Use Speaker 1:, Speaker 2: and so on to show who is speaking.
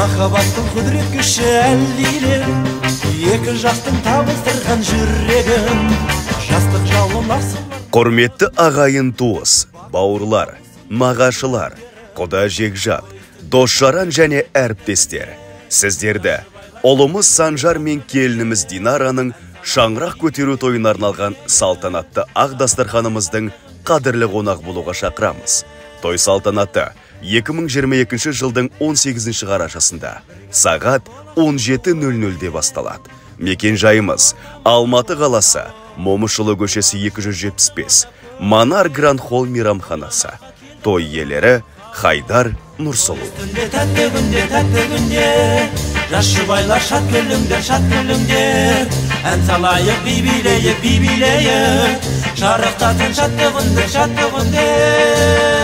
Speaker 1: Махаббаттың құдірет күші әлдиле, екі жастың табыстырған жүрегін, жастық жалын асыл.
Speaker 2: Құрметті ағайын туыс, бауырлар, нағашылар, құда жекжат, дос-жаран және әріптестер, сіздерді ұлымыз Санжар мен келініміз Динараның шаңырақ көтеру тойына арналған салтанатты ақ дастарханымыздың қадірлі қонағы болуға шақырамыз. Той салтанаты 2022 жылдың 18 қарашасында сағат 17:00-де басталады. Мекен жайымыз Алматы қаласы, Момышұлы көшесі 275, Манар Гранд Холл мейрамханасы. Той иелері Хайдар Нұрсұлу.
Speaker 1: Түнде тәтті күнде, тәтті күнде, жас жұбайлар шат күліңдер, шат күліңдер. Ән салайық, би билейік, би билейік, шарықтасын шаттығынды, шаттығынды.